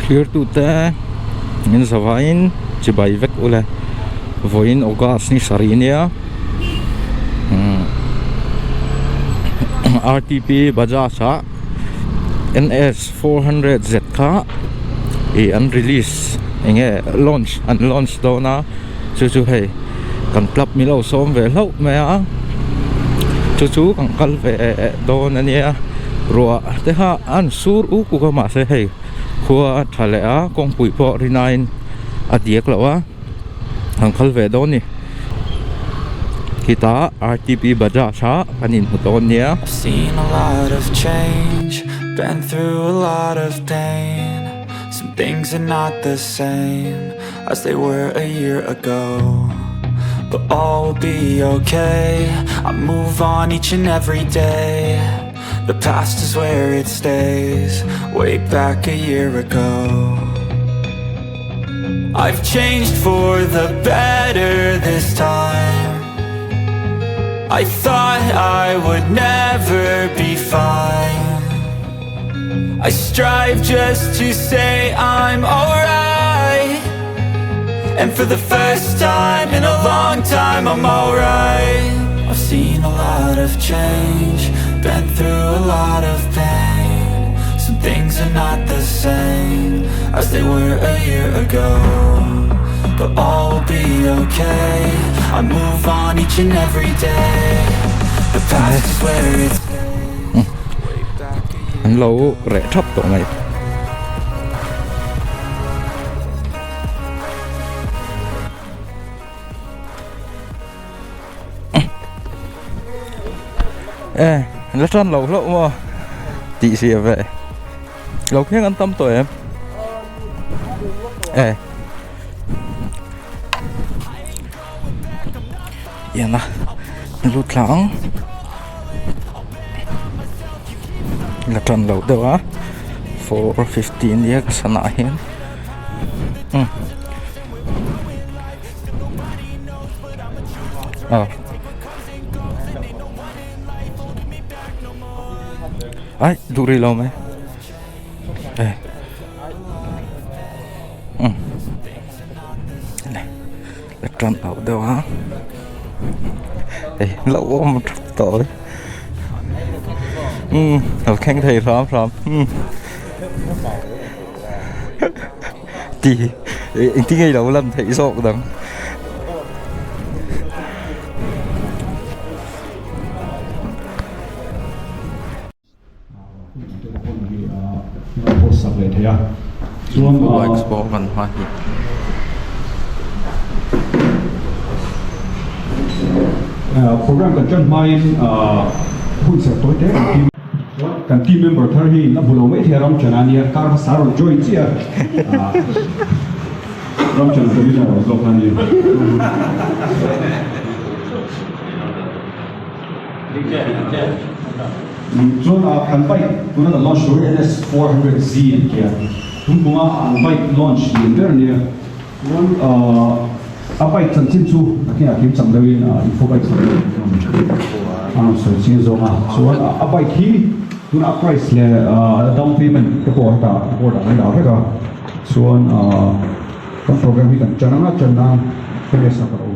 Thirtute min zavaiin chibai vek ule vawiin August ni sarih nia RTP Bajaj ah NS 400 Z kha ih an release eng nge launch an launch dawn a chu chu hei kan club min lo sawm ve hlauh mai a chu chu kan kal ve dawn a nia ruah te kha an sur uk uk a mahse hei khua a tha leh a kawngpui pawh rinain a diak loh a kan kal ve dawn a ni khitah R T P Bajaj ah kan inhmu dawn nia. As they were a year ago But all will be okay I move on each and every day The past is where it stays Way back a year ago I've changed for the better this time I thought I would never be fine I strive just to say I'm alright And for the first time in a long time I'm alright I've seen a lot of change Been through a lot of pain Some things are not the same As they were a year ago But all will be okay I move on each and every day The past is where it stays Way back a year An lo reh thap tawh mai. E an la tan lo hlauh maw tih zia ve lo thleng an tam tawh em e ian a lu thla ang la tan lo deuh a 4:50 ania ka sana ah hian umm aw ai duh rih lo mai e umm la tan loh deuh a hei lo awm tap tawh e umm lo thleng thei hram hram umm ti engtin nge i lo lan theih zawk dang. Program kan tan hmain hun serh tawi te kan team kan team member thar hi a hmu lo mai thei a Ramchana ania car hmasa a rawn join chiah a Ramchana commissioner a rawn zawk kha a ni. Chuan kan bike tuna kan launch tur hi NS 400Z an ti a, tun kunga an bike launch lian ber a nia. Chuan a bike chanchin chu a kengah kim chang deuhin info bike chang deuh a rawn sawi chiang zawk a. Chuan a bike hi tuna a price leh a down payment te pawh hetah board ah kan dah vek a. Chuan kan program hi kan tan anga tan nan finish a ka lo.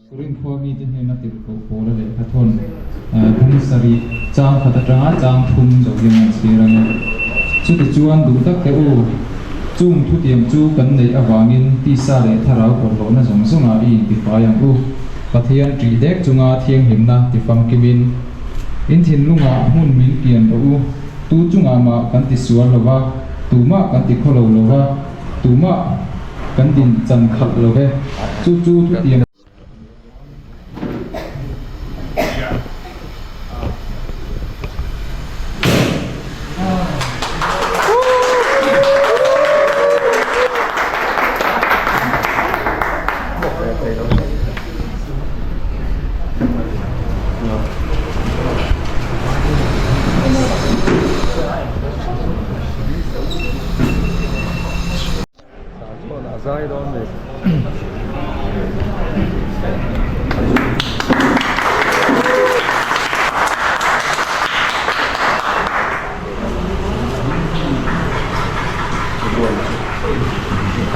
Korinth khua mite hnena tirhkoh Paula lehkha thawn bung sarih chang khat atanga chang thum zo hian an chhir ang e. Chutichuan duh tak teh u, chung thutiam chu kan neih avangin tisa leh thlarau bawlhhlawhna zawng zawngah i intifai ang u. Pathian ṭih dek chunga thianghlimna tifamkimin in thinlungah hmun min kian rawh u. Tu chungah mah kan tisual lo va, tumah kan tikhawlo lo va, Tumah kan din chan khalh lo ve. Chu chu thutiang.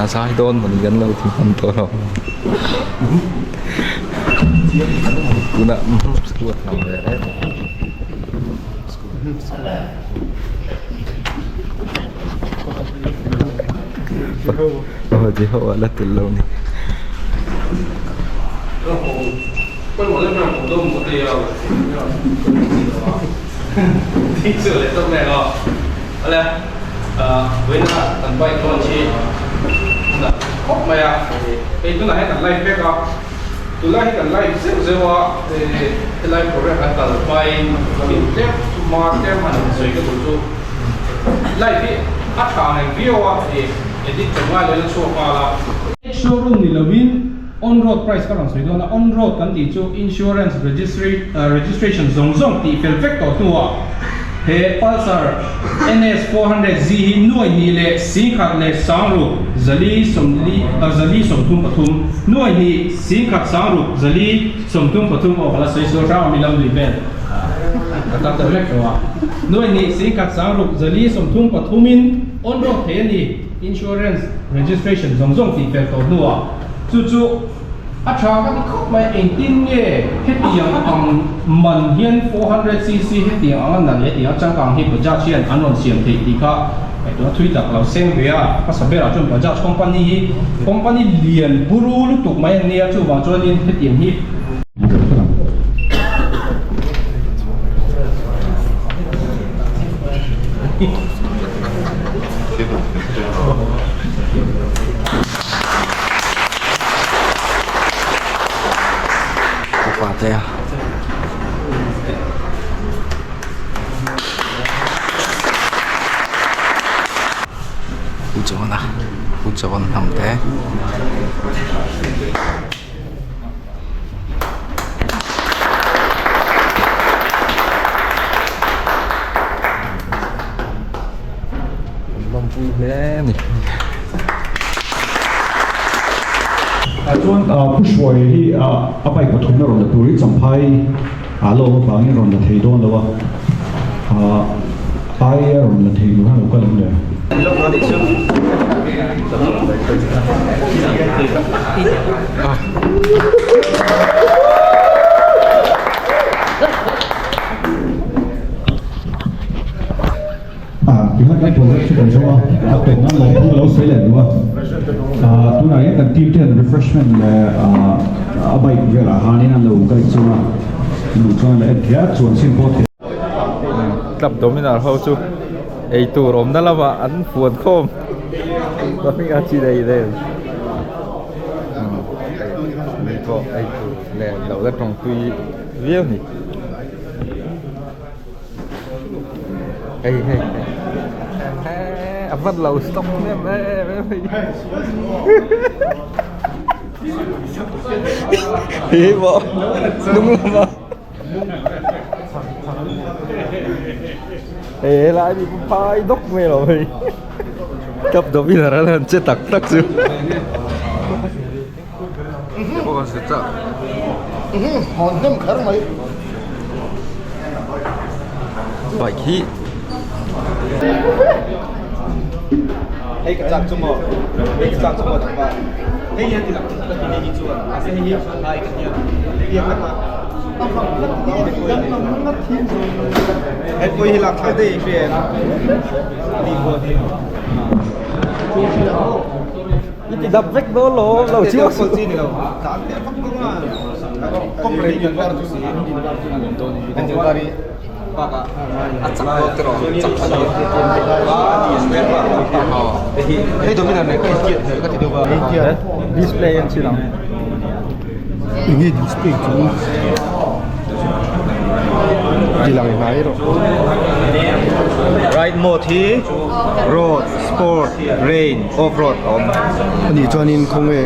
zai dawn mawni kan lo ti hman tawh lo tunah squad lam ve reng aw Jeho a la tel lo ni. Tunlai hi kan live zeuh zeuh a, helai program kan kal hmain thil tlem hma tlem han sawi ka duh chu live hi a tha reng viau a, edit chawp ngai loin a chhuak nghal a. Showroom ni lovin on road price ka rawn sawi dawn a, on road kan tih chu insurance registration zawng zawng tih fel vek tawh hnuah he Pulsar NS 400 Z hi nuai hnih leh singkhat leh sangruk zali sawmli zali 33 nuai hnih singkhat sangruk zali 33 aw ka la sawi sual hrang a mi lo nui vel ka kal ta vek tawh a nuai hnih singkhat sangruk zali 33 in on road thei a ni insurance registration zawng zawng tih fel tawh hnuah chu chu A tha ka ti khawp mai, engtin nge hetiang ang man hian 400cc hetiang anga nalh leh hetiang a changkang hi Bajaj hian an rawn siam theih tih kha ngaihtuahna thui tak lo seng ve a, hmasa berah chuan Bajaj company hi company lian buru lutuk mai an nia, chuvang chuanin hetiang hi. Upa te a. Pu John a Pu John hnam te. Lawmpui hle a ni. Chuan Pu Hruaia hi a bike pathumna rawn la tur hi Champhai ah la awm avangin rawn la thei dawn lo a, aia rawn la thei tur khan lo kal em le? Tihian kan project chu kan zawng a, a tawp nan lawm thu ka lo sawi leh duh a. Tunah hian kan team te hian refreshment leh a bike velah hanin an lo kal chung a, hmuh chuan leh en thei a, chuan chhin pawh thei. Club Dominar ho chu eitur awmna lamah an fuan khawm a chi nei vel pawh eitur leh loh la tawngpui viau a ni. Hei hei hei a van lo stop em em em hei hi maw hnung lama hei helai mi phai dawk mai lo hei cup dominar a lan che tak tak chu. Bike hi Hei ka chak chu maw hei ka chak chu maw thapa hei hian ti lang ka ti ni chuan mahse hei hi lai ka hian biak na kha hei pawh hi lak thlak daih hria ni pawh hi. I ti dap vek dawn lo lo chiang suh. Display an chhin ang. Enge display chu ti lang hnai rawh. Ride mode hi road, sport, rain, off road a awm. Ani chuanin khawnge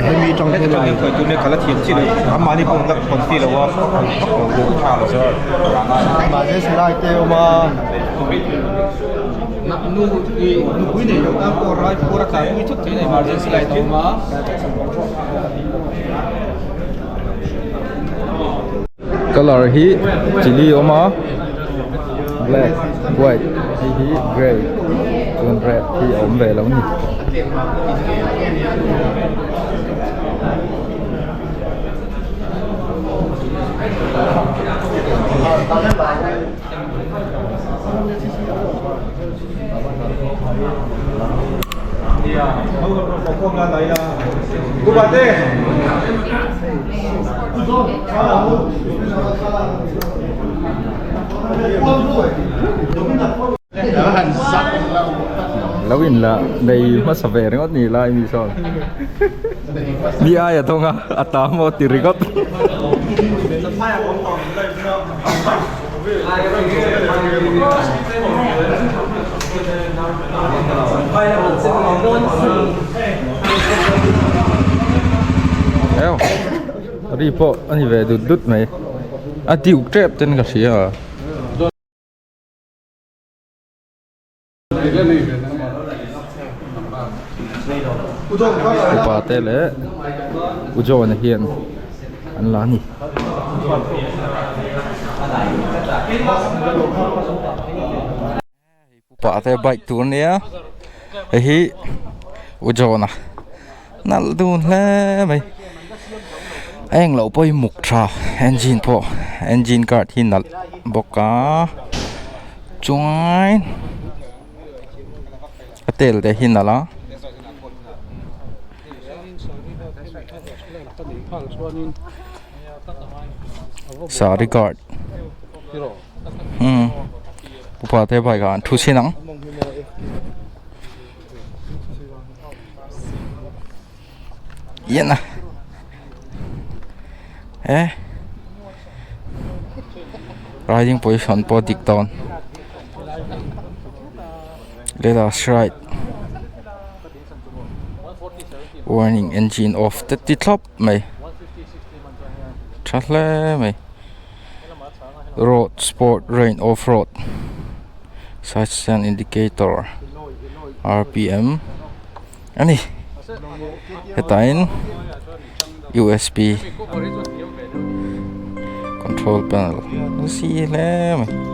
hemi tang hian Heti tang hian tuna kala thiam chi lo amahni pawh la confi lo a tha lo. Mahse slide te a awm a. Nu nupui nei lo tan pawh rai pawr a tlan pui thut thei a emergency light a awm a. Colour hi chili a awm a black white hei hi grey. Chuan red hi a awm ve lo a ni. Lo in la nei hmasa ve ringawt ni lai mi sawn mi aia thawng a a ta maw ti ringawt. Ri pawh a ni ve dut dut mai a diuk tep ten ka hria. Upa te leh U John-a hian an la a ni. Upa te bike tur ania hei hi U John-a nalh dun hle mai a englo pawh hi muk tha engine pawh engine guard hi nalh bawk a chuan a tail te hi nalh a. Saree guard umm upa te bike ah an thu chhin ang. Ian a eh riding position pawh a dik dawn let us ride warning engine off te ti thlawp mai tha hle mai road sport rain off road side stand indicator rpm a ni hetah usb control panel si hle mai.